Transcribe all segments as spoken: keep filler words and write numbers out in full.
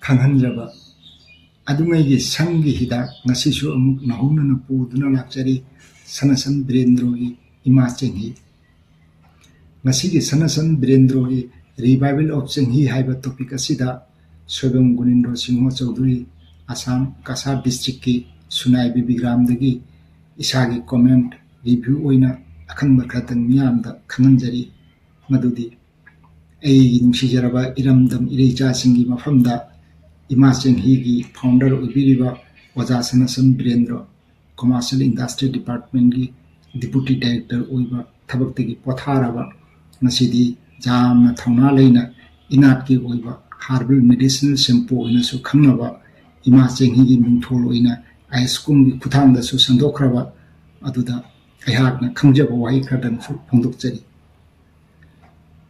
ꯈꯪꯍꯟꯖꯕ ꯑꯗꯨꯉꯩꯒꯤ ꯁꯪꯒꯤ ꯍꯤꯗꯥꯛ ꯉꯁꯤꯁꯨ ꯑꯃꯨꯛ ꯅꯧꯍꯧꯅꯅ ꯄꯨꯗꯨꯅ ꯂꯥꯛꯆꯔꯤ, ꯁꯅꯥꯁꯟ ꯕꯤꯔꯦꯟꯗ꯭ꯔꯣꯒꯤ ꯏꯃꯥ ꯆꯦꯡꯍꯤ꯫ ꯉꯁꯤꯒꯤ ꯁꯅꯥꯁꯟ ꯕꯤꯔꯦꯟꯗ꯭ꯔꯣꯒꯤ Revival of ꯆꯦꯡꯍꯤ ꯍꯥꯏꯕ topic ꯑꯁꯤꯗ ꯁꯣꯏꯕꯝ ꯒꯨꯅꯤꯟꯗ꯭ꯔꯣ ꯁꯤꯡꯍ ꯆꯧꯙꯨꯔꯤ, ꯑꯁꯥꯝ ꯀꯁꯥꯔ districtꯀꯤ ꯁꯨꯅꯥꯏ ꯕꯤꯕꯤꯒ꯭ꯔꯥꯝꯗꯒꯤ ꯏꯁꯥꯒꯤ comment review ꯑꯣꯏꯅ ꯑꯈꯪꯕ ꯈꯔꯇꯪ ꯃꯤꯌꯥꯝꯗ ꯈꯪꯍꯟꯖꯔꯤ꯫ ꯃꯗꯨꯗꯤ ꯑꯩꯒꯤ ꯅꯨꯡꯁꯤꯖꯔꯕ ꯏꯔꯝꯗꯝ ꯏꯔꯩꯆꯥꯁꯤꯡꯒꯤ ꯃꯐꯝꯗ ꯏꯃꯥ ꯆꯦꯡꯍꯤꯒꯤ founder ꯑꯣꯏꯕꯤꯔꯤꯕ ꯑꯣꯖꯥ ꯁꯅꯥꯁꯟ ꯕꯤꯔꯦꯟꯗ꯭ꯔꯣ, Commercial Industry Departmentꯀꯤ Deputy Director ꯑꯣꯏꯕ ꯊꯕꯛꯇꯒꯤ ꯄꯣꯊꯥꯔꯕ ꯉꯁꯤꯗꯤ ꯌꯥꯝꯅ ꯊꯧꯅꯥ ꯂꯩꯅ ꯏꯅꯥꯠꯀꯤ ꯑꯣꯏꯕ herbal medicinal shampoo ꯑꯣꯏꯅꯁꯨ ꯈꯪꯅꯕ ꯏꯃꯥ ꯆꯦꯡꯍꯤꯒꯤ ꯃꯤꯡꯊꯣꯜ ꯑꯣꯏꯅ ꯑꯥꯏꯁꯀꯨꯝꯒꯤ ꯈꯨꯠꯊꯥꯡꯗꯁꯨ ꯁꯟꯗꯣꯛꯈ꯭ꯔꯕ ꯑꯗꯨꯗ ꯑꯩꯍꯥꯛꯅ ꯈꯪꯖꯕ ꯋꯥꯍꯩ ꯈꯔꯗꯪꯁꯨ ꯐꯣꯡꯗꯣꯛꯆꯔꯤ꯫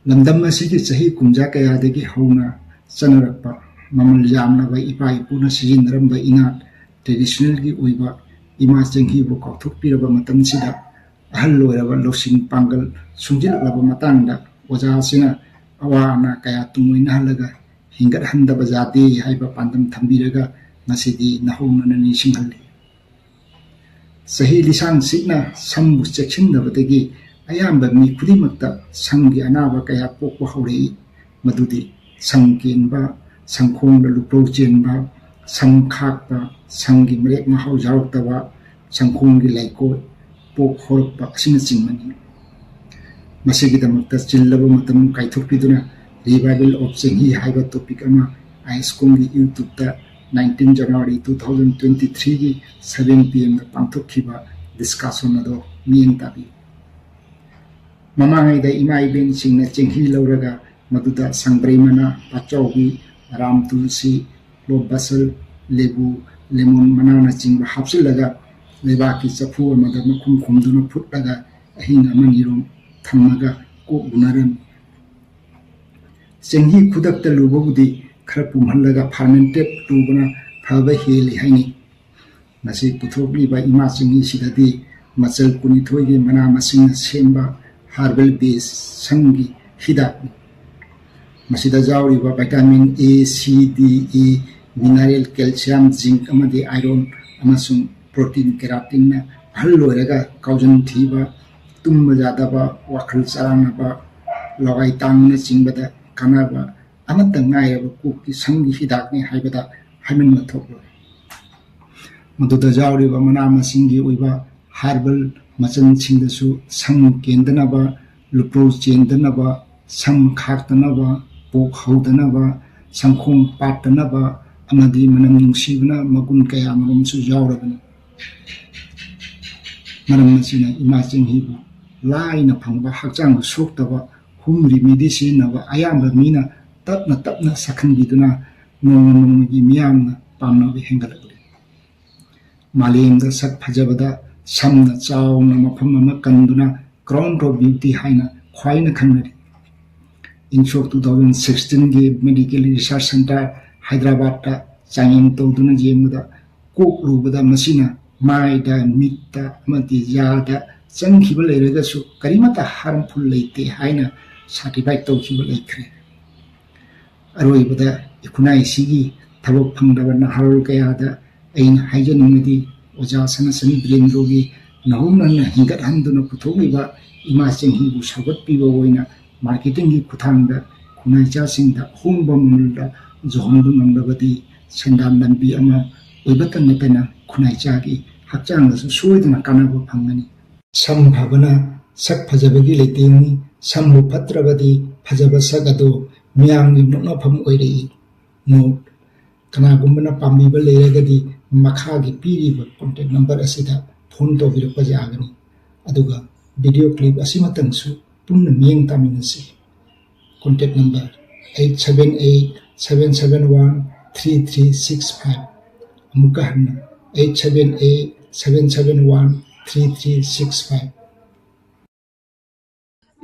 ꯂꯝꯗꯝ ꯑꯁꯤꯒꯤ ꯆꯍꯤ ꯀꯨꯝꯖꯥ ꯀꯌꯥꯗꯒꯤ ꯍꯧꯅ ꯆꯠꯅꯔꯛꯄ ꯃꯃꯜ ꯌꯥꯝꯂꯕ ꯏꯄꯥ ꯏꯄꯨꯅ ꯁꯤꯖꯤꯟꯅꯔꯝꯕ ꯏꯅꯥꯠ traditionalꯒꯤ ꯑꯣꯏꯕ ꯏꯃꯥ ꯆꯦꯡꯍꯤꯕꯨ ꯀꯥꯎꯊꯣꯛꯄꯤꯔꯕ ꯃꯇꯝꯁꯤꯗ ꯑꯍꯜ ꯑꯣꯏꯔꯕ ꯂꯧꯁꯤꯡ ꯄꯥꯡꯒꯜ ꯁꯨꯡꯖꯤꯜꯂꯛꯂꯕ ꯃꯇꯥꯡꯗ ꯑꯣꯖꯥ ꯑꯁꯤꯅ ꯑꯋꯥ ꯑꯅꯥ ꯀꯌꯥ ꯇꯨꯡꯑꯣꯏꯅꯍꯜꯂꯒ ꯍꯤꯡꯒꯠꯍꯟꯗꯕ ꯌꯥꯗꯦ ꯍꯥꯏꯕ ꯄꯥꯟꯗꯝ ꯊꯝꯕꯤꯔꯒ ꯉꯁꯤꯗꯤ ꯅꯧꯍꯧꯅꯅ ꯅꯤꯡꯁꯤꯡꯍꯜꯂꯤ꯫ ꯆꯍꯤ ꯂꯤꯁꯥꯡ ꯁꯤꯠꯅ ꯁꯝꯕꯨ ꯆꯦꯛꯁꯤꯟꯗꯕꯗꯒꯤ ꯑꯌꯥꯝꯕ ꯃꯤ ꯈꯨꯗꯤꯡꯃꯛꯇ ꯁꯝꯒꯤ ꯑꯅꯥꯕ ꯀꯌꯥ ꯄꯣꯛꯄ ꯍꯧꯔꯛꯏ꯫ ꯃꯗꯨꯗꯤ ꯁꯝ ꯀꯦꯟꯕ, ꯁꯝꯈꯣꯡꯗ ꯂꯨꯄꯧ ꯆꯦꯟꯕ, ꯁꯝ ꯈꯥꯛꯄ, ꯁꯝꯒꯤ ꯃꯔꯦꯛ ꯃꯍꯥꯎ ꯌꯥꯎꯔꯛꯇꯕ, ꯁꯝꯈꯣꯡꯒꯤ ꯂꯩꯀꯣꯠ, ꯄꯣꯛ ꯍꯧꯔꯛꯄ ꯑꯁꯤꯅꯆꯤꯡꯕꯅꯤ꯫ ꯃꯁꯤꯒꯤꯗꯃꯛꯇ ꯆꯤꯜꯂꯕ ꯃꯇꯝ ꯀꯥꯏꯊꯣꯛꯄꯤꯗꯨꯅ Revival of ꯆꯦꯡꯍꯤ ꯍꯥꯏꯕ topic ꯑꯃ ꯑꯥꯏꯁꯀꯨꯝꯒꯤ YouTubeꯇ nineteen January two thousand twenty threeꯒꯤ seven pmꯗ ꯄꯥꯡꯊꯣꯛꯈꯤꯕ discussion ꯑꯗꯣ ꯃꯤꯠꯌꯦꯡ ꯇꯥꯕꯤꯌꯨ꯫ ꯃꯃꯥꯡꯉꯩꯗ ꯏꯃꯥ ꯏꯕꯦꯟꯁꯤꯡꯅ ꯆꯦꯡꯍꯤ ꯂꯧꯔꯒ ꯃꯗꯨꯗ ꯁꯪꯕ꯭ꯔꯩ ꯃꯅꯥ, ꯄꯥꯛꯆꯥꯎꯕꯤ, ꯔꯥꯝ ꯇꯨꯜꯁꯤ, ꯂꯣꯞ ꯕꯁꯜ, ꯂꯦꯕꯨ, ꯂꯦꯃꯣꯟ ꯃꯅꯥꯅꯆꯤꯡꯕ ꯍꯥꯞꯆꯤꯜꯂꯒ ꯂꯩꯕꯥꯛꯀꯤ ꯆꯐꯨ ꯑꯃꯗ ꯃꯈꯨꯝ ꯈꯨꯝꯗꯨꯅ ꯐꯨꯠꯂꯒ ꯑꯍꯤꯡ ꯑꯃꯅꯤꯔꯣꯝ ꯊꯝꯃꯒ ꯀꯣꯛ ꯂꯨꯅꯔꯝꯃꯤ꯫ ꯆꯦꯡꯍꯤ ꯈꯨꯗꯛꯇ ꯂꯨꯕꯕꯨꯗꯤ ꯈꯔ ꯄꯨꯝꯍꯜꯂꯒ fermented ꯂꯨꯕꯅ ꯐꯕ ꯍꯦꯜꯂꯤ ꯍꯥꯏꯅꯩ꯫ ꯃꯁꯤ ꯄꯨꯊꯣꯛꯂꯤꯕ ꯏꯃꯥ ꯆꯦꯡꯍꯤꯁꯤꯗꯗꯤ ꯃꯆꯜ ꯀꯨꯟꯅꯤꯊꯣꯏꯒꯤ ꯃꯅꯥ ꯃꯁꯤꯡꯅ ꯁꯦꯝꯕ herbal base ꯁꯪꯒꯤ ꯍꯤꯗꯥꯛꯅꯤ꯫ ꯃꯁꯤꯗ ꯌꯥꯎꯔꯤꯕ vitamin A, C, D, E, mineral, calcium, zinc ꯑꯃꯗꯤ iron ꯑꯃꯁꯨꯡ protein, keratinꯅ ꯑꯍꯜ ꯑꯣꯏꯔꯒ ꯀꯥꯎꯖꯟ ꯊꯤꯕ, ꯇꯨꯝꯕ ꯌꯥꯗꯕ, ꯋꯥꯈꯜ ꯆꯔꯥꯡꯅꯕ, ꯂꯋꯥꯏ ꯇꯥꯡꯕꯅꯆꯤꯡꯕꯗ ꯀꯥꯟꯅꯕ ꯑꯃꯠꯇ ꯉꯥꯏꯔꯕ ꯀꯣꯛꯀꯤ ꯁꯝꯒꯤ ꯍꯤꯗꯥꯛꯅꯤ ꯍꯥꯏꯕꯗ ꯍꯥꯏꯃꯟꯕ ꯊꯣꯛꯂꯣꯏ꯫ ꯃꯗꯨꯗ ꯌꯥꯎꯔꯤꯕ ꯃꯅꯥ ꯃꯁꯤꯡꯒꯤ ꯑꯣꯏꯕ herbal ꯃꯆꯜꯁꯤꯡꯗꯁꯨ ꯁꯝ ꯀꯦꯟꯗꯅꯕ, ꯂꯨꯄꯧ ꯆꯦꯟꯗꯅꯕ, ꯁꯝ ꯈꯥꯛꯇꯅꯕ, ꯄꯣꯛ ꯍꯧꯗꯅꯕ, ꯁꯝꯈꯣꯡ ꯄꯥꯠꯇꯅꯕ ꯑꯃꯗꯤ ꯃꯅꯝ ꯅꯨꯡꯁꯤꯕꯅ ꯃꯒꯨꯟ ꯀꯌꯥ ꯃꯔꯨꯝꯁꯨ ꯌꯥꯎꯔꯕꯅꯤ꯫ ꯃꯔꯝ ꯑꯁꯤꯅ ꯏꯃꯥ ꯆꯦꯡꯍꯤꯕꯨ ꯂꯥꯏꯅ ꯐꯪꯕ, ꯍꯛꯆꯥꯡꯗ ꯁꯣꯛꯇꯕ home remedy ꯁꯤꯖꯤꯟꯅꯕ ꯑꯌꯥꯝꯕ ꯃꯤꯅ ꯇꯞꯅ ꯇꯞꯅ ꯁꯛꯈꯪꯕꯤꯗꯨꯅ ꯅꯣꯡꯃ ꯅꯣꯡꯃꯒꯤ ꯃꯤꯌꯥꯝꯅ ꯄꯥꯝꯅꯕ ꯍꯦꯟꯒꯠꯂꯛꯂꯤ꯫ ꯃꯥꯂꯦꯝꯗ ꯁꯛ ꯐꯖꯕꯗ ꯁꯝꯅ ꯆꯥꯎꯅ ꯃꯐꯝ ꯑꯃ ꯀꯟꯗꯨꯅ crown of beauty ꯍꯥꯏꯅ ꯈ꯭ꯋꯥꯏꯅ ꯈꯪꯅꯔꯤ꯫ ꯏꯪ ꯁꯣꯛ two thousand sixteen ꯒꯤ Medical Research Centre ꯍꯥꯏꯗ꯭ꯔꯕꯥꯗꯇ ꯆꯥꯡꯌꯦꯡ ꯇꯧꯗꯨꯅ ꯌꯦꯡꯕꯗ ꯀꯣꯛꯂꯨꯕꯗ ꯃꯁꯤꯅ ꯃꯥꯏꯗ, ꯃꯤꯠꯇ ꯑꯃꯗꯤ ꯌꯥꯗ ꯆꯪꯈꯤꯕ ꯂꯩꯔꯒꯁꯨ ꯀꯔꯤꯃꯠꯇ harmful ꯂꯩꯇꯦ ꯍꯥꯏꯅ certify ꯇꯧꯈꯤꯕ ꯂꯩꯈ꯭ꯔꯦ꯫ ꯑꯔꯣꯏꯕꯗ ꯏꯈꯨꯅꯥꯏꯁꯤꯒꯤ ꯊꯕꯛ ꯐꯪꯗꯕ ꯅꯍꯥꯔꯣꯜ ꯀꯌꯥꯗ ꯑꯩꯅ ꯍꯥꯏꯖꯅꯤꯡꯕꯗꯤ ꯑꯣꯖꯥ ꯁꯅꯥꯁꯟ ꯕꯤꯔꯦꯟꯗ꯭ꯔꯣꯒꯤ ꯅꯧꯍꯧꯅꯅ ꯍꯤꯡꯒꯠꯍꯟꯗꯨꯅ ꯄꯨꯊꯣꯛꯂꯤꯕ ꯏꯃꯥ ꯆꯦꯡꯍꯤꯕꯨ ꯁꯧꯒꯠꯄꯤꯕ ꯑꯣꯏꯅ marketing ꯒꯤ ꯈꯨꯠꯊꯥꯡꯗ ꯈꯨꯟꯅꯥꯏꯆꯥꯁꯤꯡꯗ ꯑꯍꯣꯡꯕ ꯃꯃꯜꯗ ꯌꯧꯍꯟꯕ ꯉꯝꯂꯕꯗꯤ ꯁꯦꯟꯗꯥꯟ ꯂꯝꯕꯤ ꯑꯃ ꯑꯣꯏꯕꯇ ꯅꯠꯇꯅ ꯈꯨꯟꯅꯥꯏꯆꯥꯒꯤ ꯍꯛꯆꯥꯡꯗꯁꯨ ꯁꯣꯏꯗꯅ ꯀꯥꯟꯅꯕ ꯐꯪꯒꯅꯤ꯫ ꯁꯝ ꯐꯕꯅ ꯁꯛ ꯐꯖꯕꯒꯤ ꯂꯩꯇꯦꯡꯅꯤ꯫ ꯁꯝꯕꯨ ꯐꯠꯇ꯭ꯔꯕꯗꯤ ꯐꯖꯕ ꯁꯛ ꯑꯗꯨ ꯃꯤꯌꯥꯝꯒꯤ ꯅꯣꯛꯅꯐꯝ ꯑꯣꯏꯔꯛꯏ꯫ Note: ꯀꯅꯥꯒꯨꯝꯕꯅ ꯄꯥꯝꯕꯤꯕ ꯂꯩꯔꯒꯗꯤ ꯃꯈꯥꯒꯤ ꯄꯤꯔꯤꯕ contact number ꯑꯁꯤꯗ phone ꯇꯧꯕꯤꯔꯛꯄ ꯌꯥꯒꯅꯤ꯫ ꯑꯗꯨꯒ video clip ꯑꯁꯤꯃꯇꯪꯁꯨ ꯄꯨꯟꯅ ꯃꯤꯠꯌꯦꯡ ꯇꯥꯃꯤꯟꯅꯁꯤ꯫ Contact number eight seven eight seven seven one three three six five꯫ ꯑꯃꯨꯛꯀ ꯍꯟꯅ eight seven eight seven seven one three three six five꯫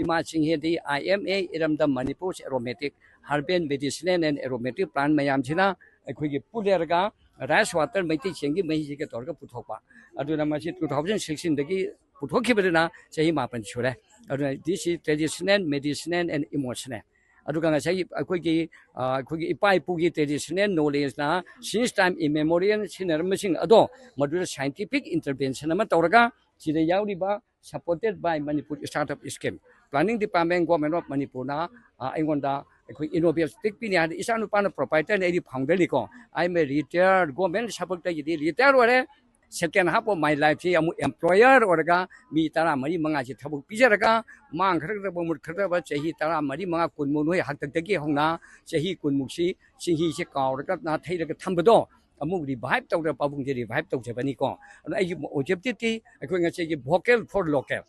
ꯏꯃꯥ ꯆꯤꯡꯍꯤꯗꯤ I M A ꯏꯔꯝꯗꯝ Manipur aromatic herbal medicinal and aromatic plant ꯃꯌꯥꯝꯁꯤꯅ ꯑꯩꯈꯣꯏꯒꯤ ꯄꯨꯜꯂꯦꯔꯒ rice water Meitei ꯆꯦꯡꯒꯤ ꯃꯍꯤꯁꯤꯒ ꯇꯧꯔꯒ ꯄꯨꯊꯣꯛꯄ꯫ ꯑꯗꯨꯅ ꯃꯁꯤ two thousand sixteen ꯗꯒꯤ ꯄꯨꯊꯣꯛꯈꯤꯕꯗꯨꯅ ꯆꯍꯤ ꯃꯥꯄꯟ ꯁꯨꯔꯦ꯫ ꯑꯗꯨꯅ this is traditional, medicinal and emotional꯫ ꯑꯗꯨꯒ ꯉꯁꯥꯏꯒꯤ ꯑꯩꯈꯣꯏꯒꯤ ꯑꯩꯈꯣꯏꯒꯤ ꯏꯄꯥ ꯏꯄꯨꯒꯤ traditional knowledgeꯅ since time immemorial ꯁꯤꯖꯤꯟꯅꯔꯝꯕꯁꯤꯡ ꯑꯗꯣ ꯃꯗꯨꯗ scientific intervention ꯑꯃ ꯇꯧꯔꯒ ꯁꯤꯗ ꯌꯥꯎꯔꯤꯕ supported by Manipur Startup Scheme, Planning Department, Government of Manipurꯅ ꯑꯩꯉꯣꯟꯗ ꯑꯩꯈꯣꯏ innovative ꯄꯤꯅꯤ ꯍꯥꯏꯗꯤ ꯏꯆꯥ ꯅꯨꯄꯥꯅ proprietorꯅꯤ, ꯑꯩꯗꯤ founderꯅꯤꯀꯣ꯫ I am a retired government ꯊꯕꯛꯇꯒꯤꯗꯤ retire ꯑꯣꯏꯔꯦ꯫ Second half of my lifeꯁꯤ ꯑꯃꯨꯛ employer ꯑꯣꯏꯔꯒ ꯃꯤ ꯇꯔꯥꯃꯔꯤ ꯃꯉꯥꯁꯤ ꯊꯕꯛ ꯄꯤꯖꯔꯒ ꯃꯥꯡꯈ꯭ꯔꯒꯗꯕ ꯃꯨꯠꯈ꯭ꯔꯒꯗꯕ ꯆꯍꯤ ꯇꯔꯥꯃꯔꯤ ꯃꯉꯥ ꯀꯨꯟꯃꯨꯛ ꯅꯣꯏ ꯍꯥꯛꯇꯛꯇꯒꯤ ꯍꯧꯅ ꯆꯍꯤ ꯀꯨꯟꯃꯨꯛꯁꯤ ꯆꯤꯡꯍꯤꯁꯦ ꯀꯥꯎꯔꯒ ꯅꯥꯊꯩꯔꯒ ꯊꯝꯕꯗꯣ ꯑꯃꯨꯛ revive ꯇꯧꯗꯅ ꯄꯥꯕꯨꯡꯁꯦ revive ꯇꯧꯖꯕꯅꯤꯀꯣ꯫ ꯑꯗꯣ ꯑꯩꯒꯤ objectiveꯇꯤ ꯑꯩꯈꯣꯏ ꯉꯁꯤꯒꯤ vocal for local,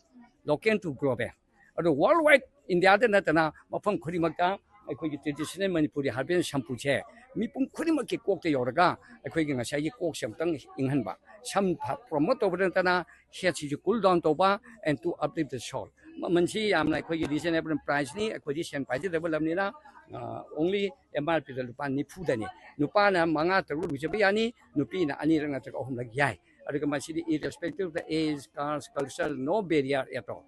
local to global꯫ ꯑꯗꯣ worldwide, Indiaꯗ ꯅꯠꯇꯅ ꯃꯐꯝ ꯈꯨꯗꯤꯡꯃꯛꯇ ꯑꯩꯈꯣꯏꯒꯤ traditional Manipuri herbal shampooꯁꯦ ꯃꯤꯄꯨꯝ ꯈꯨꯗꯤꯡꯃꯛꯀꯤ ꯀꯣꯛꯇ ꯌꯧꯔꯒ ꯑꯩꯈꯣꯏꯒꯤ ꯉꯁꯥꯏꯒꯤ ꯀꯣꯛꯁꯦ ꯑꯃꯨꯛꯇꯪ ꯏꯪꯍꯟꯕ, ꯁꯝ promote ꯇꯧꯕꯗ ꯅꯠꯇꯅ headꯁꯤꯁꯨ cool down ꯇꯧꯕ and to uplift the soul꯫ ꯃꯃꯜꯁꯤ ꯌꯥꯝꯅ ꯑꯩꯈꯣꯏꯒꯤ reasonable priceꯅꯤ, ꯑꯩꯈꯣꯏꯗꯤ ꯁꯦꯟ ꯄꯥꯏꯖꯗꯕ ꯂꯝꯅꯤꯅ only MRPꯗ ꯂꯨꯄꯥ ꯅꯤꯐꯨꯗꯅꯤ꯫ ꯅꯨꯄꯥꯅ ꯃꯉꯥ ꯇꯔꯨꯛ ꯂꯨꯖꯕ ꯌꯥꯅꯤ, ꯅꯨꯄꯤꯅ ꯑꯅꯤꯔꯛ ꯅꯠꯇ꯭ꯔꯒ ꯑꯍꯨꯝꯂꯛ ꯌꯥꯏ꯫ ꯑꯗꯨꯒ ꯃꯁꯤꯗꯤ irrespective of the age, caste, culture, no barrier at all꯫